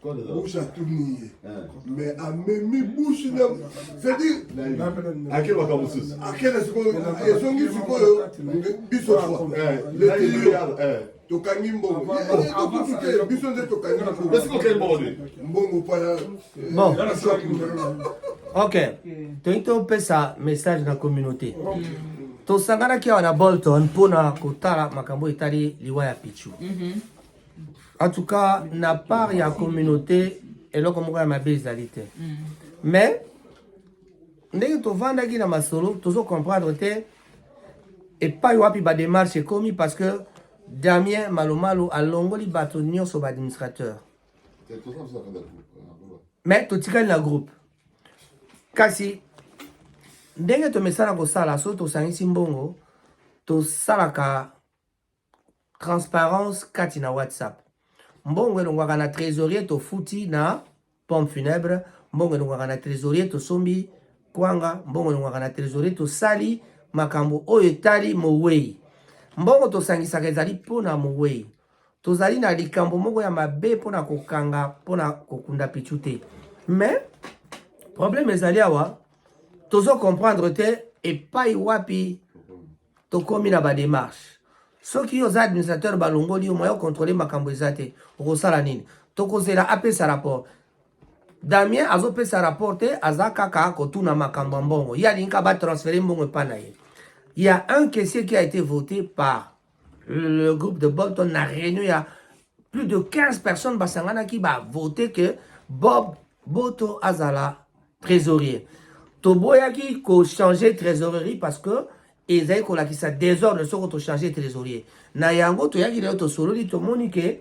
Bouche atuni ye mais amemi bouche na c'est-à-dire ake makambo mosusu akende sikoyo ezongi sikoyo biso fois leti tokangi mbongo tokutu te biso nde tokangi mbongo mbongo paya. Bon, ok, tolingi topesa message na communauté. Tosanganaki awa na Bolton mpona kotala makambo etali liwa ya Pichu. En tout cas, na part ya communauté, eloko moko ya mabe ezali te. Mais ndenge tovandaki na masolo, tozo comprendre te epai wapi badémarche ekomi, parce que Damien Malomalo alongoli bato nyonso baadministrateur, mais totikali na groupe. Kasi ndenge tomesana kosala, soki tosangisi mbongo, tosalaka transparence kati na WhatsApp. Mbongo elongwaka na trésorier, tofuti na pompe funèbre. Mbongo elongwaka na trésorier, tosombi kwanga. Mbongo elongwaka na trésorier, tosali makambo oyo etali mowei. Mbongo tosangisaka ezali mpona mowei. Tozali na likambo moko ya mabe mpona kokanga, mpona kokunda Pichu te. Mais problème ezali awa, tozo comprendre te epai wapi tokomi na badémarche. Soki yo oza administrateur, balongoli yo, moya ocontrôle makambo eza te, okosala nini? Tokozela apesa rapport. Damien azopesa rapport te, aza kaka kotuna makambo ya mbongo. Ye alingi kaka batransfere mbongo epai na ye. Il y a un caissier qui a été voté par le groupe de Bolton na réunion ya plus de 15 personnes. Basanganaki, bavote que Bob Boto azala trésorier. Toboyaki kochanger trésorerie parce que ezali kolakisa désordre soki tochange trésorier. Na yango toyaki lelo, tosololi, tomoni ke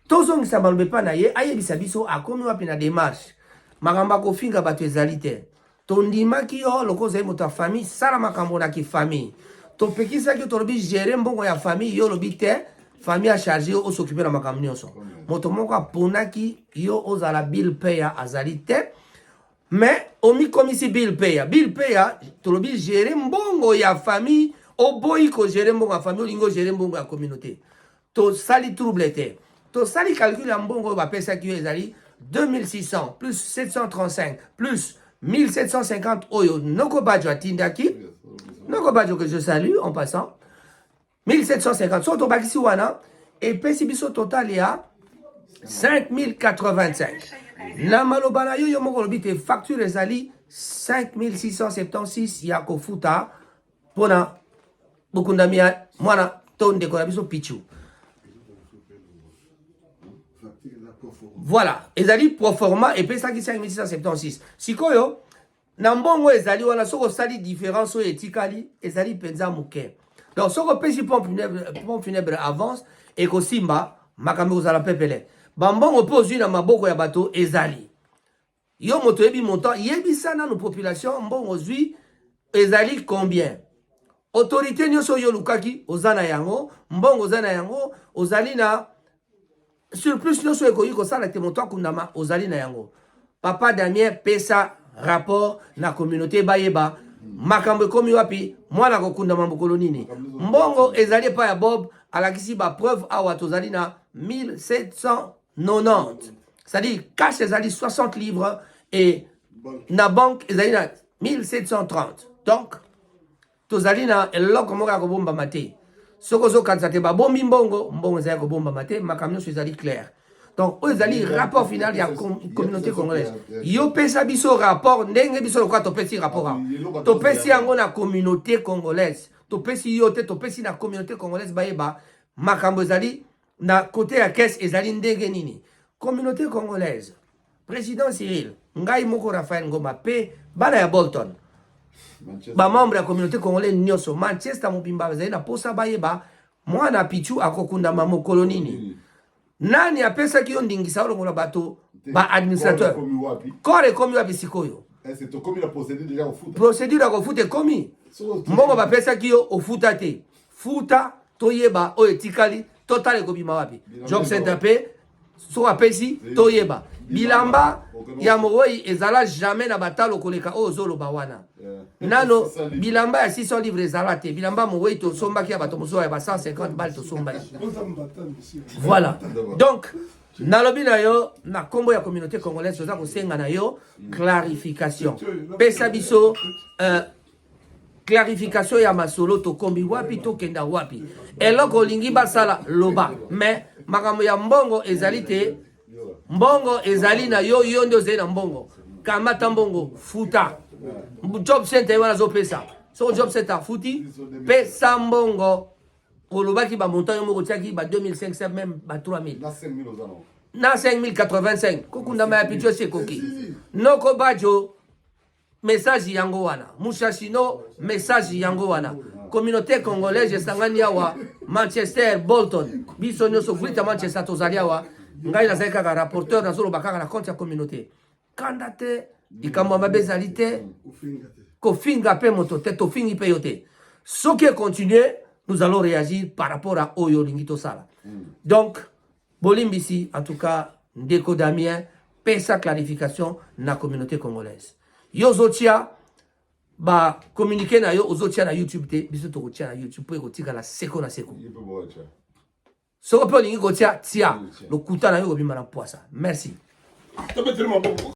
tozongisa maloba epai na ye, ayebisa biso akomi wapi na démarche. Makambo akofinga bato ezali te. Tondimaki yo lokola ozali moto ya famille, sala makambo na kifamille. Topekisaki yo, tolobi gérer mbongo ya famille, yo olobi te. Famille acharge yo os'occupe na makambo nyonso. Moto moko aponaki yo ozala bill payer azali te, mais omikomisi bill payer. Bill payer, tolobi gérer mbongo ya famille, oboyi kogérer mbongo ya famille, olingi ogérer mbongo ya communauté. Tosali trouble te. Tosali calcul ya mbongo oyo bapesaki yo, ezali 2600 plus 735 plus 1750 oyo Noko Bajo atindaki, Noko Bajo que je salue en passant. 1750, soki tobakisi wana, epesi biso total ya 5085. Na maloba na yo, yo moko olobi te facture ezali 5676 ya kofuta mpona bokundami ya mwana to ndeko na biso Pichu. Voilà, ezali proforma, epesaki 5676. Sikoyo na mbongo ezali wana, soki osali différence oyo etikali ezali mpenza moke. Donc soki opesi pompe funèbre avance, ekosimba, makambo ekozala pepele. Bambongo mpe ozwi na maboko ya bato ezali yo moto oyebi montant. Yebisa nanu population mbongo ozwi ezali combien. Autorité nyonso oyo olukaki oza na yango, mbongo oza na yango, ozali na surplus nyonso ekoki kosala te moto akundama, ozali na yango. Papa Damien, pesa rapport na communauté, bayeba makambo ekomi wapi, mwana akokundama mokolo nini, mbongo ezali epai ya Bob. Alakisi bapreuve awa, tozali na 1790, c'est-à-dire cash ezali 60 livres et na banque ezali na 1730. Donc tozali na eloko moko ya kobombama te. Soki ozokanisa te babombi mbongo, mbongo ezali kobombama te, makambo nyonso ezali clair. Donc oyo ezali rapport final ya communauté congolaise. Yo pesa biso rapport ndenge biso lokola topesi rapport awa, topesi yango na communauté congolaise. Topesi yo te, topesi na communauté congolaise, bayeba makambo ezali na côté ya caisse ezali ndenge nini. Communauté congolaise, président Cyril, ngai moko Raphaël Ngoma mpe bana ya Bolton, bamembre ya communauté congolaise nyonso, Manchester mobimba, bazali na posa bayeba mwana Pichu akokundama mokolo nini. Nani apesaki yo ndingisa olongola bato baadministrateur? Corps ekomi wapi sikoyo? Procédure ya kofuta ekomi? Mbongo bapesaki yo, ofuta te? Futa, toyeba oyo etikali, totala ekobima wapi. Job center mpe soki apesi, toyeba. Bilamba ya mowei ezala jamais na batalo koleka oyo ozoloba wana. Nano bilamba ya 600 livre ezala te. Bilamba mowei tosombaki ya bato mosusu ya ba 150 bale tosombaki. Voilà, donc. Nalobi na yo na kombo ya communauté congolaise, toza kosenga na yo clarification. Pesa biso clarification ya masolo, tokombi wapi, tokenda wapi? Eloko olingi basala, loba. Mais makambo ya mbongo ezali te. Mbongo ezali na yo, yo nde ozali na mbongo. Kamata mbongo, futa Job Center ye wana azopesa. Soko Job Center afuti, pesa mbongo. Olobaki bamontant, yo moko otiaki ba 2500, même ba 3000. Na 5000 oza nango. Na 5085, kokundama ya pitio esi ekoki. Noko Bajo, message yango wana. Mushashino, message yango wana. Communauté congolaise esangani awa, Manchester, Bolton, biso nyonso Greater Manchester tozali awa. Ngai nazali kaka rapporteur, nazoloba kaka na compte ya communauté. Kanda te, likambo ya mabe ezali te, kofinga mpe moto te, tofingi mpe yo te. Soki econtinue, nous allons réagir par rapport à oyo olingi tosala. Donc bolimbisi. En tout cas, ndeko Damien, pesa clarification na communauté congolaise. Yo ozotia bacommuniqué na yo, ozotia na YouTube te, biso tokotia na YouTube mpo ekotikala seko na seko. Ye mpe boatia. Soko mpe olingi kotia, tia. Lokuta na yo kobima na poisa. Merci. Tobeteli maboko.